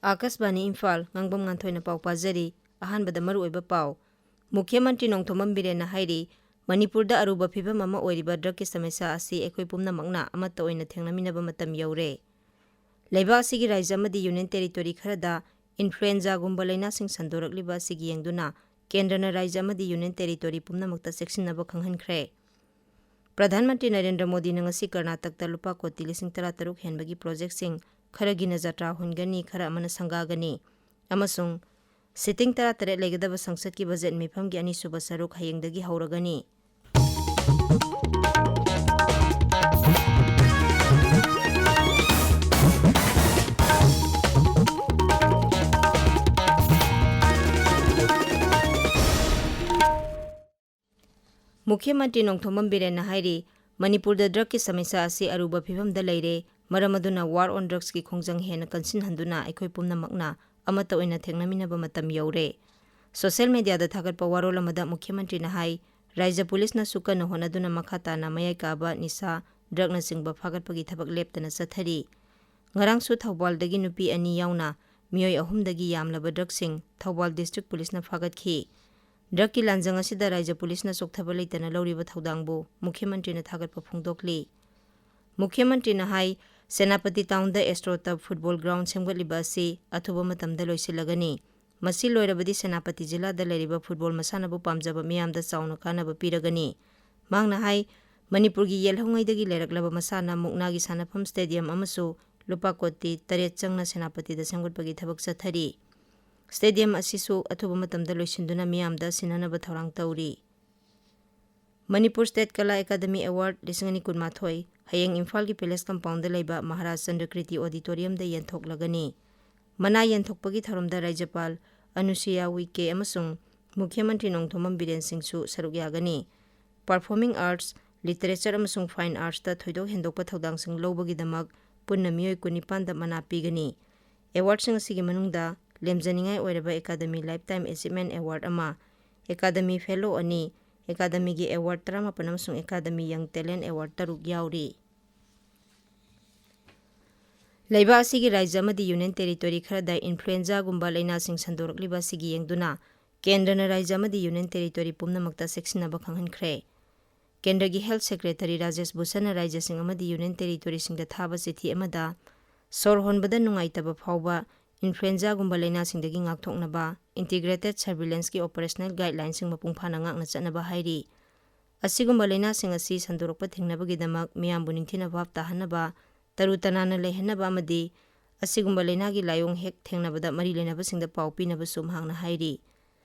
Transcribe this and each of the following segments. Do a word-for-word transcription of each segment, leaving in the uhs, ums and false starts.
ꯑꯥꯀꯥꯁꯕꯥꯅꯤ ꯏꯝꯐꯥꯜ, ꯉꯥꯡꯕꯝ ꯉꯥꯟꯊꯣꯏꯅ ꯄꯥꯎ ꯄꯥꯖꯔꯤ꯫ ꯑꯍꯥꯟꯕꯗ ꯃꯔꯨꯑꯣꯏꯕ ꯄꯥꯎ꯫ ꯃꯨꯈ꯭ꯌ ꯃꯟꯇ꯭ꯔꯤ ꯅꯣꯡꯊꯣꯝꯕꯝ ꯕꯤꯔꯦꯟꯅ ꯍꯥꯏꯔꯤ, ꯃꯅꯤꯄꯨꯔꯗ ꯑꯔꯨꯕ ꯐꯤꯕꯝ ꯑꯃ ꯑꯣꯏꯔꯤꯕ ꯗ꯭ꯔꯒꯀꯤ ꯁꯃꯁ꯭ꯌꯥ ꯑꯁꯤ ꯑꯩꯈꯣꯏ ꯄꯨꯝꯅꯃꯛꯅ ꯑꯃꯠꯇ ꯑꯣꯏꯅ ꯊꯦꯡꯅꯃꯤꯟꯅꯕ ꯃꯇꯝ ꯌꯧꯔꯦ꯫ ꯂꯩꯕꯥꯛ ꯑꯁꯤꯒꯤ ꯔꯥꯖ꯭ꯌ ꯑꯃꯗꯤ ꯌꯨꯅꯤꯌꯟ ꯇꯦꯔꯤꯇꯣꯔꯤ ꯈꯔꯗ ꯏꯟꯐ꯭ꯂꯨꯑꯦꯟꯖꯥꯒꯨꯝꯕ ꯂꯩꯅꯥꯁꯤꯡ ꯁꯟꯗꯣꯔꯛꯂꯤꯕ ꯑꯁꯤꯒꯤ ꯌꯦꯡꯗꯨꯅ ꯀꯦꯟꯗ꯭ꯔꯅ ꯔꯥꯖ꯭ꯌ ꯑꯃꯗꯤ ꯌꯨꯅꯤꯌꯟ ꯇꯦꯔꯤꯇꯣꯔꯤ ꯄꯨꯝꯅꯃꯛꯇ ꯆꯦꯛꯁꯤꯟꯅꯕ ꯈꯪꯍꯟꯈ꯭ꯔꯦ꯫ ꯄ꯭ꯔꯙꯥꯟ ꯃꯟꯇ꯭ꯔꯤ ꯅꯔꯦꯟꯗ꯭ꯔ ꯃꯣꯗꯤꯅ ꯉꯁꯤ ꯀꯔꯅꯥꯇꯛꯇ ꯂꯨꯄꯥ ꯀꯣꯇꯤ ꯂꯤꯁꯤꯡ ꯇꯔꯥꯇꯔꯨꯛ ꯍꯦꯟꯕꯒꯤ ꯄ꯭ꯔꯣꯖꯦꯛꯁꯤꯡ, ꯈꯔꯒꯤꯅ ꯖꯇ꯭ꯔꯥ ꯍꯨꯟꯒꯅꯤ, ꯈꯔ ꯑꯃꯅ ꯁꯪꯒꯥꯒꯅꯤ, ꯑꯃꯁꯨꯡ ꯁꯤꯇꯤꯡ ꯇꯔꯥꯇꯔꯦꯠ ꯂꯩꯒꯗꯕ ꯁꯪꯁꯠꯀꯤ ꯕꯖꯦꯠ ꯃꯤꯐꯝꯒꯤ ꯑꯅꯤꯁꯨꯕ ꯁꯔꯨꯛ ꯍꯌꯦꯡꯗꯒꯤ ꯍꯧꯔꯒꯅꯤ꯫ ꯃꯨꯈ꯭ꯌ ꯃꯟꯇ꯭ꯔꯤ ꯅꯣꯡꯊꯣꯝꯕꯝ ꯕꯤꯔꯦꯟꯅ ꯍꯥꯏꯔꯤ, ꯃꯅꯤꯄꯨꯔꯗ ꯗ꯭ꯔꯒꯀꯤ ꯁꯃꯁ꯭ꯌꯥ ꯑꯁꯤ ꯑꯔꯨꯕ ꯐꯤꯕꯝꯗ ꯂꯩꯔꯦ, ꯃꯔꯝ ꯑꯗꯨꯅ War on Drugsꯀꯤ ꯈꯣꯡꯖꯪ ꯍꯦꯟꯅ ꯀꯟꯁꯤꯟꯍꯟꯗꯨꯅ ꯑꯩꯈꯣꯏ ꯄꯨꯝꯅꯃꯛꯅ ꯑꯃꯠꯇ ꯑꯣꯏꯅ ꯊꯦꯡꯅꯃꯤꯟꯅꯕ ꯃꯇꯝ ꯌꯧꯔꯦ꯫ ꯁꯣꯁꯤꯌꯦꯜ ꯃꯤꯗꯤꯌꯥꯗ ꯊꯥꯒꯠꯄ ꯋꯥꯔꯣꯜ ꯑꯃꯗ ꯃꯨꯈ꯭ꯌ ꯃꯟꯇ꯭ꯔꯤꯅ ꯍꯥꯏ, ꯔꯥꯖ꯭ꯌ ꯄꯨꯂꯤꯁꯅꯁꯨ ꯀꯟꯅ ꯍꯣꯠꯅꯗꯨꯅ ꯃꯈꯥ ꯇꯥꯅ ꯃꯌꯥꯏ ꯀꯥꯕ ꯅꯤꯁꯥ, ꯗ꯭ꯔꯒꯅꯆꯤꯡꯕ ꯐꯥꯒꯠꯄꯒꯤ ꯊꯕꯛ ꯂꯦꯞꯇꯅ ꯆꯠꯊꯔꯤ꯫ ꯉꯔꯥꯡꯁꯨ ꯊꯧꯕꯥꯜꯗꯒꯤ ꯅꯨꯄꯤ ꯑꯅꯤ ꯌꯥꯎꯅ ꯃꯤꯑꯣꯏ ꯑꯍꯨꯝꯗꯒꯤ ꯌꯥꯝꯂꯕ ꯗ꯭ꯔꯒꯁꯤꯡ ꯊꯧꯕꯥꯜ ꯗꯤꯁꯇ꯭ꯔꯤꯛ ꯄꯨꯂꯤꯁꯅ ꯐꯥꯒꯠꯈꯤ꯫ ꯗ꯭ꯔꯒꯀꯤ ꯂꯥꯟꯖꯪ ꯑꯁꯤꯗ ꯔꯥꯖ꯭ꯌ ꯄꯨꯂꯤꯁꯅ ꯆꯣꯛꯊꯕ ꯂꯩꯇꯅ ꯂꯧꯔꯤꯕ ꯊꯧꯗꯥꯡꯕꯨ ꯃꯨꯈ꯭ꯌ ꯃꯟꯇ꯭ꯔꯤꯅ ꯊꯥꯒꯠꯄ ꯐꯣꯡꯗꯣꯛꯂꯤ꯫ ꯃꯨꯈ꯭ꯌ ꯃꯟꯇ꯭ꯔꯤꯅ ꯍꯥꯏ, ꯁꯦꯅꯥꯄꯇꯤ ꯇꯥꯎꯟꯗ ꯑꯦꯁꯇ꯭ꯔꯣ ꯇꯔꯐ ꯐꯨꯠꯕꯣꯜ ꯒ꯭ꯔꯥꯎꯟ ꯁꯦꯝꯒꯠꯂꯤꯕ ꯑꯁꯤ ꯑꯊꯨꯕ ꯃꯇꯝꯗ ꯂꯣꯏꯁꯤꯜꯂꯒꯅꯤ꯫ ꯃꯁꯤ ꯂꯣꯏꯔꯕꯗꯤ ꯁꯦꯅꯥꯄꯇꯤ ꯖꯤꯂꯥꯗ ꯂꯩꯔꯤꯕ ꯐꯨꯠꯕꯣꯜ ꯃꯁꯥꯟꯅꯕꯨ ꯄꯥꯝꯖꯕ ꯃꯤꯌꯥꯝꯗ ꯆꯥꯎꯅ ꯀꯥꯟꯅꯕ ꯄꯤꯔꯒꯅꯤ꯫ ꯃꯍꯥꯛꯅ ꯍꯥꯏ, ꯃꯅꯤꯄꯨꯔꯒꯤ ꯌꯦꯜꯍꯧꯉꯩꯗꯒꯤ ꯂꯩꯔꯛꯂꯕ ꯃꯁꯥꯟꯅ ꯃꯨꯛꯅꯥꯒꯤ ꯁꯥꯟꯅꯐꯝ ꯁ꯭ꯇꯦꯗꯤꯌꯝ ꯑꯃꯁꯨ ꯂꯨꯄꯥ ꯀꯣꯇꯤ ꯇꯔꯦꯠ ꯆꯪꯅ ꯁꯦꯅꯥꯄꯇꯤꯗ ꯁꯦꯝꯒꯠꯄꯒꯤ ꯊꯕꯛ ꯆꯠꯊꯔꯤ꯫ ꯁ꯭ꯇꯦꯗꯤꯌꯝ ꯑꯁꯤꯁꯨ ꯑꯊꯨꯕ ꯃꯇꯝꯗ ꯂꯣꯏꯁꯤꯟꯗꯨꯅ ꯃꯤꯌꯥꯝꯗ ꯁꯤꯟꯅꯅꯕ ꯊꯧꯔꯥꯡ ꯇꯧꯔꯤ꯫ ꯃꯅꯤꯄꯨꯔ ꯁ꯭ꯇꯦꯠ ꯀꯂꯥ ꯑꯦꯀꯥꯗꯃꯤ ꯑꯦꯋꯥꯔꯗ ꯂꯤꯁꯤꯡ ꯑꯅꯤ ꯀꯨꯟꯃꯥꯊꯣꯏ ꯍꯌꯦꯡ ꯏꯝꯐꯥꯜꯒꯤ ꯄꯦꯂꯦꯁ ꯀꯝꯄꯥꯎꯟꯗ ꯂꯩꯕ ꯃꯍꯥꯔꯥꯖ ꯆꯟꯗ꯭ꯔꯀ꯭ꯔꯤꯇꯤ ꯑꯣꯗꯤꯇꯣꯔꯤꯌꯝꯗ ꯌꯦꯟꯊꯣꯛꯂꯒꯅꯤ꯫ ꯃꯅꯥ ꯌꯦꯟꯊꯣꯛꯄꯒꯤ ꯊꯧꯔꯝꯗ ꯔꯥꯖ꯭ꯌꯄꯥꯜ ꯑꯅꯨꯁꯨꯏꯌꯥ ꯎꯏꯀꯦ ꯑꯃꯁꯨꯡ ꯃꯨꯈ꯭ꯌ ꯃꯟꯇ꯭ꯔꯤ ꯅꯣꯡꯊꯣꯝꯕꯝ ꯕꯤꯔꯦꯟ ꯁꯤꯡꯁꯨ ꯁꯔꯨꯛ ꯌꯥꯒꯅꯤ꯫ ꯄꯔꯐꯣꯔꯃꯤꯡ ꯑꯥꯔꯠꯁ, ꯂꯤꯇꯔꯦꯆꯔ ꯑꯃꯁꯨꯡ ꯐꯥꯏꯟ ꯑꯥꯔꯠꯁꯇ ꯊꯣꯏꯗꯣꯛ ꯍꯦꯟꯗꯣꯛꯄ ꯊꯧꯗꯥꯡꯁꯤꯡ ꯂꯧꯕꯒꯤꯗꯃꯛ ꯄꯨꯟꯅ ꯃꯤꯑꯣꯏ ꯀꯨꯟꯅꯤꯄꯥꯟꯗ ꯃꯅꯥ ꯄꯤꯒꯅꯤ꯫ ꯑꯦꯋꯥꯔꯗꯁꯤꯡ ꯑꯁꯤꯒꯤ ꯃꯅꯨꯡꯗ ꯂꯦꯝꯖꯅꯤꯡꯉꯥꯏ ꯑꯣꯏꯔꯕ ꯑꯦꯀꯥꯗꯃꯤ ꯂꯥꯏꯐꯇꯥꯏꯝ ꯑꯦꯆꯤꯞꯃꯦꯟ ꯑꯦꯋꯥꯔꯗ ꯑꯃ, ꯑꯦꯀꯥꯗꯃꯤ ꯐꯦꯂꯣ ꯑꯅꯤ, ꯑꯦꯀꯥꯗꯃꯤꯒꯤ ꯑꯦꯋꯥꯔꯗ ꯇꯔꯥꯃꯥꯄꯟ ꯑꯃꯁꯨꯡ ꯑꯦꯀꯥꯗꯃꯤ ꯌꯪ ꯇꯦꯂꯦꯟꯠ ꯑꯦꯋꯥꯔꯗ ꯇꯔꯨꯛ ꯌꯥꯎꯔꯤ꯫ ꯂꯩꯕꯥꯛ ꯑꯁꯤꯒꯤ ꯔꯥꯖ꯭ꯌ ꯑꯃꯗꯤ ꯌꯨꯅꯤꯌꯟ ꯇꯦꯔꯤꯇꯣꯔꯤ ꯈꯔꯗ ꯏꯟꯐ꯭ꯂꯨꯑꯦꯟꯖꯥꯒꯨꯝꯕ ꯂꯥꯏꯅꯥꯁꯤꯡ ꯁꯟꯗꯣꯔꯛꯂꯤꯕ ꯑꯁꯤꯒꯤ ꯌꯦꯡꯗꯨꯅ ꯀꯦꯟꯗ꯭ꯔꯅ ꯔꯥꯖ꯭ꯌ ꯑꯃꯗꯤ ꯌꯨꯅꯤꯌꯟ ꯇꯦꯔꯤꯇꯣꯔꯤ ꯄꯨꯝꯅꯃꯛꯇ ꯆꯦꯛꯁꯤꯟꯅꯕ ꯈꯪꯍꯟꯈ꯭ꯔꯦ꯫ ꯀꯦꯟꯗ꯭ꯔꯒꯤ ꯍꯦꯜꯊ ꯁꯦꯀ꯭ꯔꯦꯇꯔꯤ ꯔꯥꯖꯦꯁ ꯚꯨꯁꯟꯅ ꯔꯥꯖ꯭ꯌꯁꯤꯡ ꯑꯃꯗꯤ ꯌꯨꯅꯤꯌꯟ ꯇꯦꯔꯤꯇꯣꯔꯤꯁꯤꯡꯗ ꯊꯥꯕ ꯆꯤꯊꯤ ꯑꯃꯗ, ꯁꯣꯔ ꯍꯣꯟꯕꯗ ꯅꯨꯡꯉꯥꯏꯇꯕ ꯐꯥꯎꯕ ꯏꯟꯐ꯭ꯂꯨꯑꯦꯟꯖꯥꯒꯨꯝꯕ ꯂꯥꯏꯅꯥꯁꯤꯡꯗꯒꯤ ꯉꯥꯛꯊꯣꯛꯅꯕ ꯏꯟꯇꯤꯒ꯭ꯔꯦꯇꯦꯗ ꯁꯔꯚꯤꯂꯦꯟꯁꯀꯤ ꯑꯣꯄꯔꯦꯁꯅꯦꯜ ꯒꯥꯏꯗꯂꯥꯏꯟꯁꯤꯡ ꯃꯄꯨꯡ ꯐꯥꯅ ꯉꯥꯛꯅ ꯆꯠꯅꯕ ꯍꯥꯏꯔꯤ꯫ ꯑꯁꯤꯒꯨꯝꯕ ꯂꯥꯏꯅꯥꯁꯤꯡ ꯑꯁꯤ ꯁꯟꯗꯣꯔꯛꯄ ꯊꯤꯡꯅꯕꯒꯤꯗꯃꯛ ꯃꯤꯌꯥꯝꯕꯨ ꯅꯤꯡꯊꯤꯅ ꯚꯥꯞ ꯇꯥꯍꯟꯅꯕ, ꯇꯔꯨ ꯇꯅꯥꯟꯅ ꯂꯩꯍꯟꯅꯕ ꯑꯃꯗꯤ ꯑꯁꯤꯒꯨꯝꯕ ꯂꯥꯏꯅꯥꯒꯤ ꯂꯥꯏꯑꯣꯡ ꯍꯦꯛ ꯊꯦꯡꯅꯕꯗ ꯃꯔꯤ ꯂꯩꯅꯕꯁꯤꯡꯗ ꯄꯥꯎ ꯄꯤꯅꯕꯁꯨ ꯃꯍꯥꯛꯅ ꯍꯥꯏꯔꯤ꯫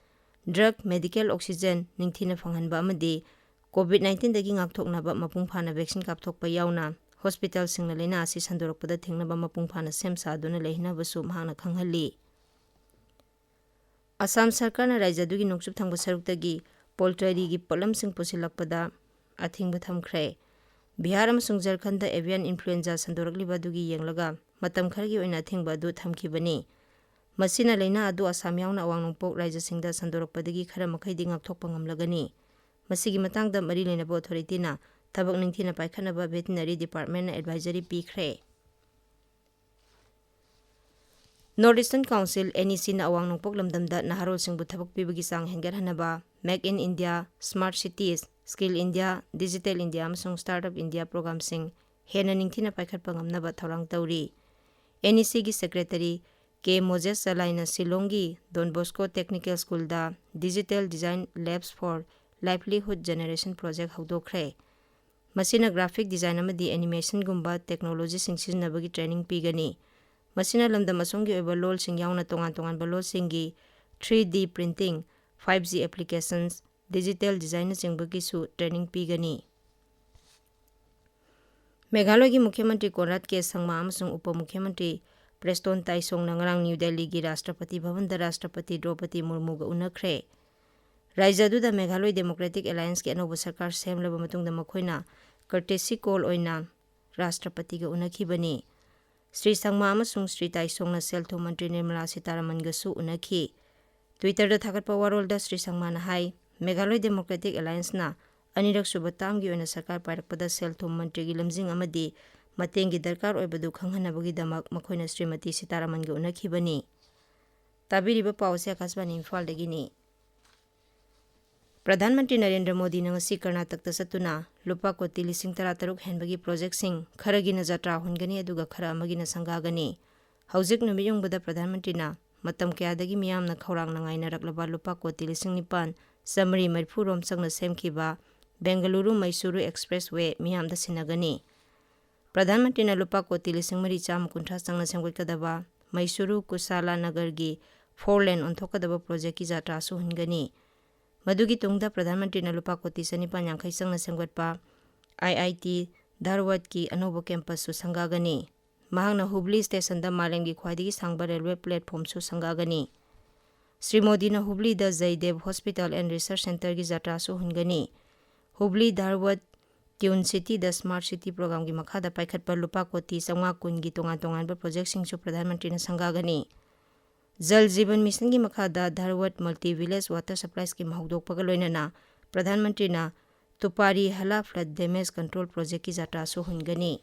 ꯗ꯭ꯔꯒ, ꯃꯦꯗꯤꯀꯦꯜ ꯑꯣꯛꯁꯤꯖꯦꯟ ꯅꯤꯡꯊꯤꯅ ꯐꯪꯍꯟꯕ ꯑꯃꯗꯤ ꯀꯣꯚꯤꯗ ꯅꯥꯏꯟꯇꯤꯟꯗꯒꯤ ꯉꯥꯛꯊꯣꯛꯅꯕ ꯃꯄꯨꯡ ꯐꯥꯅ ꯚꯦꯛꯁꯤꯟ ꯀꯥꯞꯊꯣꯛꯄ ꯌꯥꯎꯅ ꯍꯣꯁꯄꯤꯇꯥꯜꯁꯤꯡꯅ ꯂꯥꯏꯅꯥ ꯑꯁꯤ ꯁꯟꯗꯣꯔꯛꯄꯗ ꯊꯤꯡꯅꯕ ꯃꯄꯨꯡ ꯐꯥꯅ ꯁꯦꯝ ꯁꯥꯗꯨꯅ ꯂꯩꯍꯟꯅꯕꯁꯨ ꯃꯍꯥꯛꯅ ꯈꯪꯍꯜꯂꯤ꯫ ꯑꯁꯥꯝ ꯁꯔꯀꯥꯔꯅ ꯔꯥꯖ꯭ꯌ ꯑꯗꯨꯒꯤ ꯅꯣꯡꯆꯨꯞ ꯊꯪꯕ ꯁꯔꯨꯛꯇꯒꯤ ꯄꯣꯜꯇ꯭ꯔꯔꯤꯒꯤ ꯄꯣꯠꯂꯝꯁꯤꯡ ꯄꯨꯁꯤꯜꯂꯛꯄꯗ ꯑꯊꯤꯡꯕ ꯊꯝꯈ꯭ꯔꯦ꯫ ꯕꯤꯍꯥꯔ ꯑꯃꯁꯨꯡ ꯖꯔꯈꯟꯗ ꯑꯦꯚꯤꯌꯥꯟ ꯏꯟꯐ꯭ꯂꯨꯑꯦꯟꯖꯥ ꯁꯟꯗꯣꯔꯛꯂꯤꯕ ꯑꯗꯨꯒꯤ ꯌꯦꯡꯂꯒ ꯃꯇꯝ ꯈꯔꯒꯤ ꯑꯣꯏꯅ ꯑꯊꯤꯡꯕ ꯑꯗꯨ ꯊꯝꯈꯤꯕꯅꯤ꯫ ꯃꯁꯤꯅ ꯂꯥꯏꯅꯥ ꯑꯗꯨ ꯑꯁꯥꯝ ꯌꯥꯎꯅ ꯑꯋꯥꯡ ꯅꯣꯡꯄꯣꯛ ꯔꯥꯖ꯭ꯌꯁꯤꯡꯗ ꯁꯟꯗꯣꯔꯛꯄꯗꯒꯤ ꯈꯔ ꯃꯈꯩꯗꯤ ꯉꯥꯛꯊꯣꯛꯄ ꯉꯝꯂꯒꯅꯤ꯫ ꯃꯁꯤꯒꯤ ꯃꯇꯥꯡꯗ ꯃꯔꯤ ꯂꯩꯅꯕ ꯑꯣꯊꯣꯔꯤꯇꯤꯅ ꯊꯕꯛ ꯅꯤꯡꯊꯤꯅ ꯄꯥꯏꯈꯠꯅꯕ ꯚꯦꯇꯤꯅꯔꯤ ꯗꯤꯄꯥꯔꯠꯃꯦꯟꯅ ꯑꯦꯗꯚꯥꯏꯖꯔꯤ ꯄꯤꯈ꯭ꯔꯦ꯫ ꯅꯣꯔꯠ ꯏꯁꯇꯔꯟ ꯀꯥꯎꯟꯁꯤꯜ, NECꯅ ꯑꯋꯥꯡ ꯅꯣꯡꯄꯣꯛ ꯂꯝꯗꯝꯗ ꯅꯍꯥꯔꯣꯜꯁꯤꯡꯕꯨ ꯊꯕꯛ ꯄꯤꯕꯒꯤ ꯆꯥꯡ ꯍꯦꯟꯒꯠꯍꯟꯅꯕ Make in India, Smart Cities, Skill India, Digital India ꯑꯃꯁꯨꯡ Startup India ꯄ꯭ꯔꯣꯒ꯭ꯔꯥꯝꯁꯤꯡ ꯍꯦꯟꯅ ꯅꯤꯡꯊꯤꯅ ꯄꯥꯏꯈꯠꯄ ꯉꯝꯅꯕ ꯊꯧꯔꯥꯡ ꯇꯧꯔꯤ꯫ NECꯒꯤ ꯁꯦꯀ꯭ꯔꯦꯇꯔꯤ ꯀꯦ ꯃꯣꯖꯦꯁ ꯆꯂꯥꯏꯅ ꯁꯤꯂꯣꯡꯒꯤ Don Bosco Technical Schoolꯗ Digital Design Labs for Livelihood Generation Project ꯍꯧꯗꯣꯛꯈ꯭ꯔꯦ꯫ ꯃꯁꯤꯅ ꯒ꯭ꯔꯥꯐꯤꯛ ꯗꯤꯖꯥꯏꯟ ꯑꯃꯗꯤ ꯑꯦꯅꯤꯃꯦꯁꯟꯒꯨꯝꯕ ꯇꯦꯛꯅꯣꯂꯣꯖꯤꯁꯤꯡ ꯁꯤꯖꯤꯟꯅꯕꯒꯤ ꯇ꯭ꯔꯦꯅꯤꯡ ꯄꯤꯒꯅꯤ꯫ ꯃꯁꯤꯅ ꯂꯝꯗꯝ ꯑꯁꯣꯝꯒꯤ ꯑꯣꯏꯕ ꯂꯣꯜꯁꯤꯡ ꯌꯥꯎꯅ ꯇꯣꯉꯥꯟ ꯇꯣꯉꯥꯟꯕ ꯂꯣꯜꯁꯤꯡꯒꯤ three D printing, five G applications, digital designꯅꯆꯤꯡꯕꯒꯤꯁꯨ ꯇ꯭ꯔꯦꯅꯤꯡ ꯄꯤꯒꯅꯤ꯫ ꯃꯦꯘꯥꯂꯌꯒꯤ ꯃꯨꯈ꯭ꯌ ꯃꯟꯇ꯭ꯔꯤ ꯀꯣꯟꯔꯥꯗ ꯀꯦ ꯁꯪꯃꯥ ꯑꯃꯁꯨꯡ ꯎꯄ ꯃꯨꯈ꯭ꯌ ꯃꯟꯇ꯭ꯔꯤ ꯄ꯭ꯔꯦꯁꯇꯣꯟ ꯇꯥꯏꯁꯣꯡꯅ ꯉꯔꯥꯡ ꯅ꯭ꯌꯨ ꯗꯦꯜꯂꯤꯒꯤ ꯔꯥꯁꯇ꯭ꯔꯄꯇꯤ ꯚꯕꯟꯗ ꯔꯥꯁꯇ꯭ꯔꯄꯇꯤ ꯗ꯭ꯔꯧꯄꯗꯤ ꯃꯨꯔꯃꯨꯒ ꯎꯅꯈ꯭ꯔꯦ꯫ ꯔꯥꯖ꯭ꯌ ꯑꯗꯨꯗ ꯃꯦꯘꯥꯂꯣꯏ ꯗꯦꯃꯣꯀ꯭ꯔꯦꯇꯤꯛ ꯑꯦꯂꯥꯌꯟꯁꯀꯤ ꯑꯅꯧꯕ ꯁꯔꯀꯥꯔ ꯁꯦꯝꯂꯕ ꯃꯇꯨꯡꯗ ꯃꯈꯣꯏꯅ courtesy call ꯑꯣꯏꯅ ꯔꯥꯁꯇ꯭ꯔꯄꯇꯤꯒ ꯎꯅꯈꯤꯕꯅꯤ꯫ ꯁ꯭ꯔꯤ ꯁꯪꯃꯥ ꯑꯃꯁꯨꯡ ꯁ꯭ꯔꯤ ꯇꯥꯏꯁꯣꯡꯅ ꯁꯦꯜ ꯊꯨꯝ ꯃꯟꯇ꯭ꯔꯤ ꯅꯤꯔꯃꯂꯥ ꯁꯤꯇꯥꯔꯥꯃꯟꯒꯁꯨ ꯎꯅꯈꯤ꯫ Twitterꯗ ꯊꯥꯒꯠꯄ ꯋꯥꯔꯣꯜꯗ ꯁ꯭ꯔꯤ ꯁꯪꯃꯥꯅ ꯍꯥꯏ, ꯃꯦꯘꯥꯂꯣꯏ ꯗꯦꯃꯣꯀ꯭ꯔꯦꯇꯤꯛ ꯑꯦꯂꯥꯌꯟꯁꯅ ꯑꯅꯤꯔꯛ ꯁꯨꯕ ꯇꯥꯝꯒꯤ ꯑꯣꯏꯅ ꯁꯔꯀꯥꯔ ꯄꯥꯏꯔꯛꯄꯗ ꯁꯦꯜ ꯊꯨꯝ ꯃꯟꯇ꯭ꯔꯤꯒꯤ ꯂꯝꯖꯤꯡ ꯑꯃꯗꯤ ꯃꯇꯦꯡꯒꯤ ꯗꯔꯀꯥꯔ ꯑꯣꯏꯕꯗꯨ ꯈꯪꯍꯟꯅꯕꯒꯤꯗꯃꯛ ꯃꯈꯣꯏꯅ ꯁ꯭ꯔꯤꯃꯇꯤ ꯁꯤꯇꯥꯔꯥꯃꯟꯒ ꯎꯅꯈꯤꯕꯅꯤ꯫ ꯇꯥꯕꯤꯔꯤꯕ ꯄꯥꯎ ꯑꯁꯤ ꯑꯀꯥꯁꯕꯥꯅꯤ ꯏꯝꯐꯥꯜꯗꯒꯤꯅꯤ꯫ ꯄ꯭ꯔꯙꯥꯟ ꯃꯟꯇ꯭ꯔꯤ ꯅꯔꯦꯟꯗ꯭ꯔ ꯃꯣꯗꯤꯅ ꯉꯁꯤ ꯀꯔꯅꯥꯇꯛꯇ ꯆꯠꯇꯨꯅ ꯂꯨꯄꯥ ꯀꯣꯇꯤ ꯂꯤꯁꯤꯡ ꯇꯔꯥꯇꯔꯨꯛ ꯍꯦꯟꯕꯒꯤ ꯄ꯭ꯔꯣꯖꯦꯛꯁꯤꯡ ꯈꯔꯒꯤꯅ ꯖꯇ꯭ꯔꯥ ꯍꯨꯟꯒꯅꯤ, ꯑꯗꯨꯒ ꯈꯔ ꯑꯃꯒꯤꯅ ꯁꯪꯒꯥꯒꯅꯤ꯫ ꯍꯧꯖꯤꯛ ꯅꯨꯃꯤꯠ ꯌꯨꯡꯕꯗ ꯄ꯭ꯔꯙꯥꯟ ꯃꯟꯇ꯭ꯔꯤꯅ ꯃꯇꯝ ꯀꯌꯥꯗꯒꯤ ꯃꯤꯌꯥꯝꯅ ꯈꯧꯔꯥꯡꯅ ꯉꯥꯏꯅꯔꯛꯂꯕ ꯂꯨꯄꯥ ꯀꯣꯇꯤ ꯂꯤꯁꯤꯡ ꯅꯤꯄꯥꯟ ꯆꯥꯃꯔꯤ ꯃꯔꯤꯐꯨ ꯔꯣꯝ ꯆꯪꯅ ꯁꯦꯝꯈꯤꯕ ꯕꯦꯡꯒꯂꯨꯔꯨ ꯃꯩꯁꯨꯔꯨ ꯑꯦꯛꯁꯄ꯭ꯔꯦꯁ ꯋꯦ ꯃꯤꯌꯥꯝꯗ ꯁꯤꯟꯅꯒꯅꯤ꯫ ꯄ꯭ꯔꯙꯥꯟ ꯃꯟꯇ꯭ꯔꯤꯅ ꯂꯨꯄꯥ ꯀꯣꯇꯤ ꯂꯤꯁꯤꯡ ꯃꯔꯤ ꯆꯥꯝꯃ ꯀꯨꯟꯊ꯭ꯔꯥ ꯆꯪꯅ ꯁꯦꯝꯒꯠꯀꯗꯕ ꯃꯩꯁꯨꯔꯨ ꯀꯨꯁꯥꯂꯥ ꯅꯒꯔꯒꯤ ꯐꯣꯔ ꯂꯦꯟ ꯑꯣꯟꯊꯣꯛꯀꯗꯕ ꯄ꯭ꯔꯣꯖꯦꯛꯀꯤ ꯖꯇ꯭ꯔꯥꯁꯨ ꯍꯨꯟꯒꯅꯤ꯫ ꯃꯗꯨꯒꯤ ꯇꯨꯡꯗ ꯄ꯭ꯔꯙꯥꯟ ꯃꯟꯇ꯭ꯔꯤꯅ ꯂꯨꯄꯥ ꯀꯣꯇꯤ ꯆꯅꯤꯄꯥꯟ ꯌꯥꯡꯈꯩ ꯆꯪꯅ ꯁꯦꯝꯒꯠꯄ ꯑꯥꯏ ꯑꯥꯏ ꯇꯤ ꯙꯥꯔꯋꯥꯗꯀꯤ ꯑꯅꯧꯕ ꯀꯦꯝꯄꯁꯁꯨ ꯁꯪꯒꯥꯒꯅꯤ꯫ ꯃꯍꯥꯛꯅ ꯍꯨꯕ꯭ꯂꯤ ꯁ꯭ꯇꯦꯁꯟꯗ ꯃꯥꯂꯦꯝꯒꯤ ꯈ꯭ꯋꯥꯏꯗꯒꯤ ꯁꯥꯡꯕ ꯔꯦꯜꯋꯦ ꯄ꯭ꯂꯦꯠꯐꯣꯝꯁꯨ ꯁꯪꯒꯥꯒꯅꯤ꯫ ꯁ꯭ꯔꯤ ꯃꯣꯗꯤꯅ ꯍꯨꯕ꯭ꯂꯤꯗ ꯖꯩꯗꯦꯕ ꯍꯣꯁꯄꯤꯇꯥꯜ ꯑꯦꯟ ꯔꯤꯁꯔꯆ ꯁꯦꯟꯇꯔꯒꯤ ꯖꯇ꯭ꯔꯥꯁꯨ ꯍꯨꯟꯒꯅꯤ꯫ Hubli Dharwad tune ꯁꯤꯇꯤꯗ smart city ꯄ꯭ꯔꯣꯒ꯭ꯔꯥꯝꯒꯤ ꯃꯈꯥꯗ ꯄꯥꯏꯈꯠꯄ ꯂꯨꯄꯥ ꯀꯣꯇꯤ ꯆꯥꯝꯃꯉꯥ ꯀꯨꯟꯒꯤ ꯇꯣꯉꯥꯟ ꯇꯣꯉꯥꯟꯕ ꯄ꯭ꯔꯣꯖꯦꯛꯁꯤꯡꯁꯨ ꯄ꯭ꯔꯙꯥꯟ ꯃꯟꯇ꯭ꯔꯤꯅ ꯁꯪꯒꯥꯒꯅꯤ꯫ ꯖꯜ ꯖꯤꯕꯟ ꯃꯤꯁꯟꯒꯤ ꯃꯈꯥꯗ Dharwad multi village water supply scheme ꯍꯧꯗꯣꯛꯄꯒ ꯂꯣꯏꯅꯅ ꯄ꯭ꯔꯙꯥꯟ ꯃꯟꯇ꯭ꯔꯤꯅ ꯇꯨꯄꯥꯔꯤ ꯍꯂꯥ ꯐ꯭ꯂꯗ ꯗꯦꯃꯦꯖ ꯀꯟꯇ꯭ꯔꯣꯜ ꯄ꯭ꯔꯣꯖꯦꯛꯀꯤ ꯖꯇ꯭ꯔꯥꯁꯨ ꯍꯨꯟꯒꯅꯤ꯫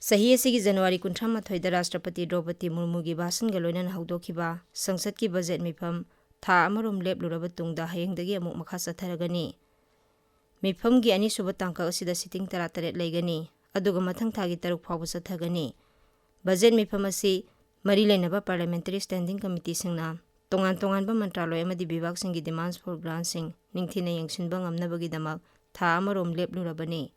ꯆꯍꯤ ꯑꯁꯤꯒꯤ ꯖꯅꯋꯥꯔꯤ ꯀꯨꯟꯊ꯭ꯔꯥ ꯃꯥꯊꯣꯏꯗ ꯔꯥꯁꯇ꯭ꯔꯄꯇꯤ ꯗ꯭ꯔꯧꯄꯗꯤ ꯃꯨꯔꯃꯨꯒꯤ ꯚꯥꯁꯟꯒ ꯂꯣꯏꯅꯅ ꯍꯧꯗꯣꯛꯈꯤꯕ ꯁꯪꯁꯠꯀꯤ ꯕꯖꯦꯠ ꯃꯤꯐꯝ ꯊꯥ ꯑꯃꯔꯣꯝ ꯂꯦꯞꯂꯨꯔꯕ ꯇꯨꯡꯗ ꯍꯌꯦꯡꯗꯒꯤ ꯑꯃꯨꯛ ꯃꯈꯥ ꯆꯠꯊꯔꯒꯅꯤ꯫ ꯃꯤꯐꯝꯒꯤ ꯑꯅꯤꯁꯨꯕ ꯇꯥꯡꯀꯛ ꯑꯁꯤꯗ ꯁꯤꯇꯤꯡ ꯇꯔꯥꯇꯔꯦꯠ ꯂꯩꯒꯅꯤ, ꯑꯗꯨꯒ ꯃꯊꯪ ꯊꯥꯒꯤ ꯇꯔꯨꯛ ꯐꯥꯎꯕ ꯆꯠꯊꯒꯅꯤ꯫ ꯕꯖꯦꯠ ꯃꯤꯐꯝ ꯑꯁꯤ ꯃꯔꯤ ꯂꯩꯅꯕ ꯄꯥꯔꯂꯤꯌꯥꯃꯦꯟꯇꯔꯤ ꯁ꯭ꯇꯦꯟꯗꯤꯡ ꯀꯃꯤꯇꯤꯁꯤꯡꯅ ꯇꯣꯉꯥꯟ ꯇꯣꯉꯥꯟꯕ ꯃꯟꯇ꯭ꯔꯥꯂꯣꯏ ꯑꯃꯗꯤ ꯕꯤꯚꯥꯒꯁꯤꯡꯒꯤ demands for grantꯁꯤꯡ ꯅꯤꯡꯊꯤꯅ ꯌꯦꯡꯁꯤꯟꯕ ꯉꯝꯅꯕꯒꯤꯗꯃꯛ ꯊꯥ ꯑꯃꯔꯣꯝ ꯂꯦꯞꯂꯨꯔꯕꯅꯤ꯫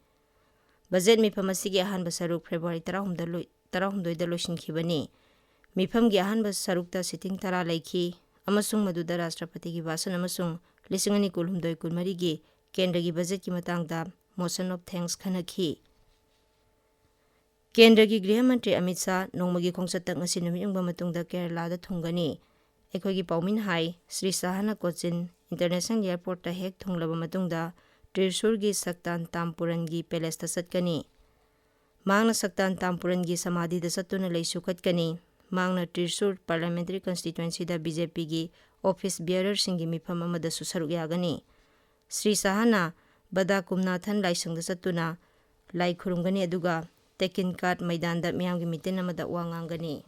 ꯕꯖꯦꯠ ꯃꯤꯐꯝ ꯑꯁꯤꯒꯤ ꯑꯍꯥꯟꯕ ꯁꯔꯨꯛ ꯐꯦꯕ꯭ꯔꯨꯋꯥꯔꯤ ꯇꯔꯥꯍꯨꯝꯗ ꯂꯣꯏ-, ꯇꯔꯥꯍꯨꯝꯗꯣꯏꯗ ꯂꯣꯏꯁꯤꯟꯈꯤꯕꯅꯤ꯫ ꯃꯤꯐꯝꯒꯤ ꯑꯍꯥꯟꯕ ꯁꯔꯨꯛꯇ ꯁꯤꯇꯤꯡ ꯇꯔꯥ ꯂꯩꯈꯤ ꯑꯃꯁꯨꯡ ꯃꯗꯨꯗ ꯔꯥꯁꯇ꯭ꯔꯄꯇꯤꯒꯤ ꯚꯥꯁꯟ ꯑꯃꯁꯨꯡ ꯂꯤꯁꯤꯡ ꯑꯅꯤ ꯀꯨꯟꯍꯨꯝꯗꯣꯏ ꯀꯨꯟꯃꯔꯤꯒꯤ ꯀꯦꯟꯗ꯭ꯔꯒꯤ ꯕꯖꯦꯠꯀꯤ ꯃꯇꯥꯡꯗ motion of thanks ꯈꯟꯅꯈꯤ꯫ ꯀꯦꯟꯗ꯭ꯔꯒꯤ ꯒ꯭ꯔꯤꯍ ꯃꯟꯇ꯭ꯔꯤ ꯑꯃꯤꯠ ꯁꯥꯍ ꯅꯣꯡꯃꯒꯤ ꯈꯣꯡꯆꯠꯇ ꯉꯁꯤ ꯅꯨꯃꯤꯠ ꯌꯨꯡꯕ ꯃꯇꯨꯡꯗ ꯀꯦꯔꯂꯥꯗ ꯊꯨꯡꯒꯅꯤ꯫ ꯑꯩꯈꯣꯏꯒꯤ ꯄꯥꯎꯃꯤꯅ ꯍꯥꯏ, ꯁ꯭ꯔꯤ ꯁꯥꯍꯅ ꯀꯣꯆꯤꯟ ꯏꯟꯇꯔꯅꯦꯁꯅꯦꯜ ꯑꯦꯌꯔꯄꯣꯔꯠꯇ ꯍꯦꯛ ꯊꯨꯡꯂꯕ ꯃꯇꯨꯡꯗ ꯇ꯭ꯔꯤꯁꯨꯔꯒꯤ ꯁꯛꯇꯥꯟ ꯇꯥꯝꯄꯨꯔꯟꯒꯤ ꯄꯦꯂꯦꯁꯇ ꯆꯠꯀꯅꯤ꯫ ꯃꯍꯥꯛꯅ ꯁꯛꯇꯥꯟ ꯇꯥꯝꯄꯨꯔꯟꯒꯤ ꯁꯃꯥꯙꯤꯗ ꯆꯠꯇꯨꯅ ꯂꯩꯁꯨ ꯀꯠꯀꯅꯤ꯫ ꯃꯍꯥꯛꯅ ꯇ꯭ꯔꯤꯁꯨꯔ ꯄꯥꯔꯂꯤꯌꯥꯃꯦꯟꯇꯔꯤ ꯀꯟꯁꯇꯤꯇ꯭ꯋꯦꯟꯁꯤꯗ ꯕꯤ ꯖꯦ ꯄꯤꯒꯤ ꯑꯣꯐꯤꯁ ꯕꯤꯌꯔꯔꯁꯤꯡꯒꯤ ꯃꯤꯐꯝ ꯑꯃꯗꯁꯨ ꯁꯔꯨꯛ ꯌꯥꯒꯅꯤ꯫ ꯁ꯭ꯔꯤ ꯁꯥꯍꯅ ꯕꯗꯥꯀꯨꯝꯅꯥꯊꯟ ꯂꯥꯏꯁꯪꯗ ꯆꯠꯇꯨꯅ ꯂꯥꯏ ꯈꯨꯔꯨꯝꯒꯅꯤ, ꯑꯗꯨꯒ ꯇꯦꯀꯤꯟꯀꯥꯠ ꯃꯩꯗꯥꯟꯗ ꯃꯤꯌꯥꯝꯒꯤ ꯃꯤꯇꯤꯟ ꯑꯃꯗ ꯋꯥ ꯉꯥꯡꯒꯅꯤ꯫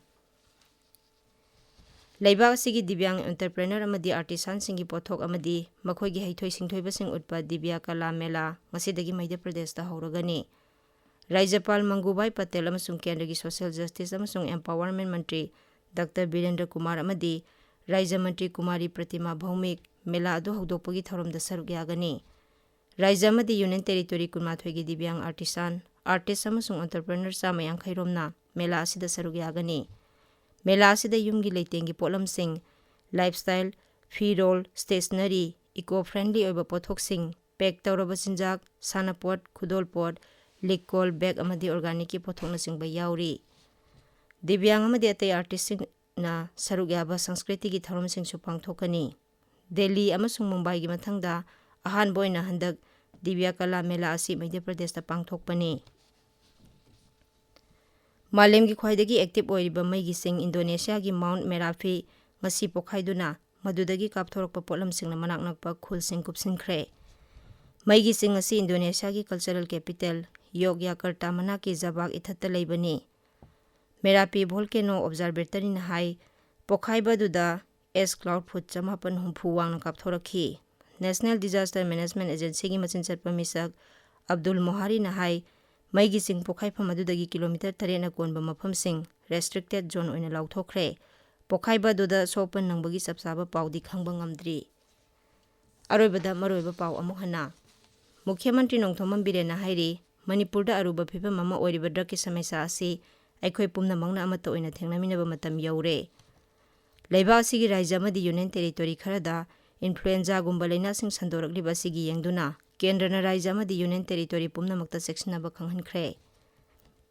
ꯂꯩꯕꯥꯛ ꯑꯁꯤꯒꯤ ꯗꯤꯕ꯭ꯌꯥꯡ ꯑꯦꯟꯇꯔꯄ꯭ꯔꯦꯅꯔ ꯑꯃꯗꯤ ꯑꯥꯔꯇꯤꯁꯥꯟꯁꯤꯡꯒꯤ ꯄꯣꯠꯊꯣꯛ ꯑꯃꯗꯤ ꯃꯈꯣꯏꯒꯤ ꯍꯩꯊꯣꯏ ꯁꯤꯡꯊꯣꯏꯕꯁꯤꯡ ꯎꯠꯄ ꯗꯤꯕ꯭ꯌꯥ ꯀꯂꯥ ꯃꯦꯂꯥ ꯉꯁꯤꯗꯒꯤ ꯃꯙ꯭ꯌ ꯄ꯭ꯔꯗꯦꯁꯇ ꯍꯧꯔꯒꯅꯤ꯫ ꯔꯥꯖ꯭ꯌꯄꯥꯜ ꯃꯪꯒꯨꯚꯥꯏ ꯄꯇꯦꯜ ꯑꯃꯁꯨꯡ ꯀꯦꯟꯗ꯭ꯔꯒꯤ ꯁꯣꯁꯤꯌꯦꯜ ꯖꯁꯇꯤꯁ ꯑꯃꯁꯨꯡ ꯑꯦꯝꯄꯥꯋꯔꯃꯦꯟ ꯃꯟꯇ꯭ꯔꯤ ꯗꯥꯛꯇꯔ ꯕꯤꯔꯦꯟꯗ꯭ꯔ ꯀꯨꯃꯥꯔ ꯑꯃꯗꯤ ꯔꯥꯖ꯭ꯌ ꯃꯟꯇ꯭ꯔꯤ ꯀꯨꯃꯥꯔꯤ ꯄ꯭ꯔꯇꯤꯃꯥ ꯚꯧꯃꯤꯛ ꯃꯦꯂꯥ ꯑꯗꯨ ꯍꯧꯗꯣꯛꯄꯒꯤ ꯊꯧꯔꯝꯗ ꯁꯔꯨꯛ ꯌꯥꯒꯅꯤ꯫ ꯔꯥꯖ꯭ꯌ ꯑꯃꯗꯤ ꯌꯨꯅꯤꯌꯟ ꯇꯦꯔꯤꯇꯣꯔꯤ ꯀꯨꯟꯃꯥꯊꯣꯏꯒꯤ ꯗꯤꯕ꯭ꯌꯥꯡ ꯑꯥꯔꯇꯤꯁꯥꯟ, ꯑꯥꯔꯇꯤꯁ ꯑꯃꯁꯨꯡ ꯑꯦꯟꯇꯔꯄ꯭ꯔꯦꯅꯔ ꯆꯥꯝꯃ ꯌꯥꯡꯈꯩ ꯔꯣꯝꯅ ꯃꯦꯂꯥ ꯑꯁꯤꯗ ꯁꯔꯨꯛ ꯌꯥꯒꯅꯤ꯫ ꯃꯦꯂꯥ ꯑꯁꯤꯗ ꯌꯨꯝꯒꯤ ꯂꯩꯇꯦꯡꯒꯤ ꯄꯣꯠꯂꯝꯁꯤꯡ, ꯂꯥꯏꯐꯁ꯭ꯇꯥꯏꯜ, ꯐꯤꯔꯣꯜ, ꯁ꯭ꯇꯦꯁꯅꯔꯤ, ꯏꯀꯣ ꯐ꯭ꯔꯦꯟꯗꯂꯤ ꯑꯣꯏꯕ ꯄꯣꯠꯊꯣꯛꯁꯤꯡ, ꯄꯦꯛ ꯇꯧꯔꯕ ꯆꯤꯟꯖꯥꯛ, ꯁꯥꯟꯅꯄꯣꯠ, ꯈꯨꯗꯣꯜꯄꯣꯠ, ꯂꯤꯛꯀꯣꯜ, ꯕꯦꯒ ꯑꯃꯗꯤ ꯑꯣꯔꯒꯥꯅꯤꯛꯀꯤ ꯄꯣꯠꯊꯣꯛꯅꯆꯤꯡꯕ ꯌꯥꯎꯔꯤ꯫ ꯗꯤꯕ꯭ꯌꯥꯡ ꯑꯃꯗꯤ ꯑꯇꯩ ꯑꯥꯔꯇꯤꯁꯁꯤꯡꯅ ꯁꯔꯨꯛ ꯌꯥꯕ ꯁꯪꯁꯀ꯭ꯔꯤꯇꯤꯒꯤ ꯊꯧꯔꯝꯁꯤꯡꯁꯨ ꯄꯥꯡꯊꯣꯛꯀꯅꯤ꯫ ꯗꯦꯜꯂꯤ ꯑꯃꯁꯨꯡ ꯃꯨꯝꯕꯥꯏꯒꯤ ꯃꯊꯪꯗ ꯑꯍꯥꯟꯕ ꯑꯣꯏꯅ ꯍꯟꯗꯛ ꯗꯤꯕ꯭ꯌꯥ ꯀꯂꯥ ꯃꯦꯂꯥ ꯑꯁꯤ ꯃꯙ꯭ꯌ ꯄ꯭ꯔꯗꯦꯁꯇ ꯄꯥꯡꯊꯣꯛꯄꯅꯤ꯫ ꯃꯥꯂꯦꯝꯒꯤ ꯈ꯭ꯋꯥꯏꯗꯒꯤ ꯑꯦꯛꯇꯤꯚ ꯑꯣꯏꯔꯤꯕ ꯃꯩꯒꯤ ꯆꯤꯡ ꯏꯟꯗꯣꯅꯦꯁꯤꯌꯥꯒꯤ ꯃꯥꯎꯟꯠ ꯃꯦꯔꯥꯐꯤ ꯉꯁꯤ ꯄꯣꯈꯥꯏꯗꯨꯅ ꯃꯗꯨꯗꯒꯤ ꯀꯥꯞꯊꯣꯔꯛꯄ ꯄꯣꯠꯂꯝꯁꯤꯡꯅ ꯃꯅꯥꯛ ꯅꯛꯄ ꯈꯨꯜꯁꯤꯡ ꯀꯨꯞꯁꯤꯟꯈ꯭ꯔꯦ꯫ ꯃꯩꯒꯤ ꯆꯤꯡ ꯑꯁꯤ ꯏꯟꯗꯣꯅꯦꯁꯤꯌꯥꯒꯤ ꯀꯜꯆꯔꯦꯜ ꯀꯦꯄꯤꯇꯦꯜ ꯌꯣꯒꯌꯥꯀꯔꯇꯥ ꯃꯅꯥꯛꯀꯤ ꯖꯕꯥꯛ ꯏꯊꯠꯇ ꯂꯩꯕꯅꯤ꯫ ꯃꯦꯔꯥꯄꯤ ꯚꯣꯜꯀꯦꯅꯣ ꯑꯣꯕꯖꯥꯔꯕꯦꯇꯔꯤꯅ ꯍꯥꯏ, ꯄꯣꯈꯥꯏꯕ ꯑꯗꯨꯗ ꯑꯦꯁ ꯀ꯭ꯂꯥꯎꯗ ꯐꯨꯠ ꯆꯃꯥꯄꯟ ꯍꯨꯝꯐꯨ ꯋꯥꯡꯅ ꯀꯥꯞꯊꯣꯔꯛꯈꯤ꯫ ꯅꯦꯁꯅꯦꯜ ꯗꯤꯖꯥꯁꯇꯔ ꯃꯦꯅꯦꯖꯃꯦꯟꯠ ꯑꯦꯖꯦꯟꯁꯤꯒꯤ ꯃꯆꯤꯟ ꯆꯠꯄ ꯃꯤꯁꯛ ꯑꯕꯗꯨꯜ ꯃꯣꯍꯥꯔꯤꯅ ꯍꯥꯏ, ꯃꯩꯒꯤ ꯆꯤꯡ ꯄꯣꯈꯥꯏꯐꯝ ꯑꯗꯨꯗꯒꯤ ꯀꯤꯂꯣꯃꯤꯇꯔ ꯇꯔꯦꯠꯅ ꯀꯣꯟꯕ ꯃꯐꯝꯁꯤꯡ ꯔꯦꯁꯇ꯭ꯔꯤꯛꯇꯦꯗ ꯖꯣꯟ ꯑꯣꯏꯅ ꯂꯥꯎꯊꯣꯛꯈ꯭ꯔꯦ꯫ ꯄꯣꯈꯥꯏꯕ ꯑꯗꯨꯗ ꯑꯁꯣꯛ ꯑꯄꯟ ꯅꯪꯕꯒꯤ ꯆꯞ ꯆꯥꯕ ꯄꯥꯎꯗꯤ ꯈꯪꯕ ꯉꯝꯗ꯭ꯔꯤ꯫ ꯑꯔꯣꯏꯕꯗ ꯃꯔꯨꯑꯣꯏꯕ ꯄꯥꯎ ꯑꯃꯨꯛ ꯍꯟꯅ꯫ ꯃꯨꯈ꯭ꯌ ꯃꯟꯇ꯭ꯔꯤ ꯅꯣꯡꯊꯣꯝꯕꯝ ꯕꯤꯔꯦꯟꯅ ꯍꯥꯏꯔꯤ, ꯃꯅꯤꯄꯨꯔꯗ ꯑꯔꯨꯕ ꯐꯤꯕꯝ ꯑꯃ ꯑꯣꯏꯔꯤꯕ ꯗ꯭ꯔꯒꯀꯤ ꯁꯃꯁ꯭ꯌꯥ ꯑꯁꯤ ꯑꯩꯈꯣꯏ ꯄꯨꯝꯅꯃꯛꯅ ꯑꯃꯠꯇ ꯑꯣꯏꯅ ꯊꯦꯡꯅꯃꯤꯟꯅꯕ ꯃꯇꯝ ꯌꯧꯔꯦ꯫ ꯂꯩꯕꯥꯛ ꯑꯁꯤꯒꯤ ꯔꯥꯖ꯭ꯌ ꯑꯃꯗꯤ ꯌꯨꯅꯤꯌꯟ ꯇꯦꯔꯤꯇꯣꯔꯤ ꯈꯔꯗ ꯏꯟꯐ꯭ꯂꯨꯑꯦꯟꯖꯥꯒꯨꯝꯕ ꯂꯩꯅꯥꯁꯤꯡ ꯁꯟꯗꯣꯔꯛꯂꯤꯕ ꯑꯁꯤꯒꯤ ꯌꯦꯡꯗꯨꯅ ꯀꯦꯟꯗ꯭ꯔꯅ ꯔꯥꯖ꯭ꯌ ꯑꯃꯗꯤ ꯌꯨꯅꯤꯌꯟ ꯇꯦꯔꯤꯇꯣꯔꯤ ꯄꯨꯝꯅꯃꯛꯇ ꯆꯦꯛꯁꯤꯟꯅꯕ ꯈꯪꯍꯟꯈ꯭ꯔꯦ꯫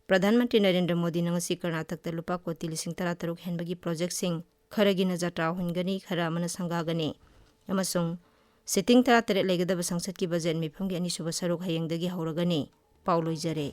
ꯄ꯭ꯔꯙꯥꯟ ꯃꯟꯇ꯭ꯔꯤ ꯅꯔꯦꯟꯗ꯭ꯔ ꯃꯣꯗꯤꯅ ꯉꯁꯤ ꯀꯔꯅꯥꯇꯛꯇ ꯂꯨꯄꯥ ꯀꯣꯇꯤ ꯂꯤꯁꯤꯡ ꯇꯔꯥ ꯇꯔꯨꯛ ꯍꯦꯟꯕꯒꯤ ꯄ꯭ꯔꯣꯖꯦꯛꯁꯤꯡ, ꯈꯔꯒꯤꯅ ꯖꯇ꯭ꯔꯥ ꯍꯨꯟꯒꯅꯤ, ꯈꯔ ꯑꯃꯅ ꯁꯪꯒꯥꯒꯅꯤ, ꯑꯃꯁꯨꯡ ꯁꯤꯇꯤꯡ ꯇꯔꯥ ꯇꯔꯦꯠ ꯂꯩꯒꯗꯕ ꯁꯪꯁꯠꯀꯤ ꯕꯖꯦꯠ ꯃꯤꯐꯝꯒꯤ ꯑꯅꯤꯁꯨꯕ ꯁꯔꯨꯛ ꯍꯌꯦꯡꯗꯒꯤ ꯍꯧꯔꯒꯅꯤ꯫ ꯄꯥꯎ ꯂꯣꯏꯖꯔꯦ꯫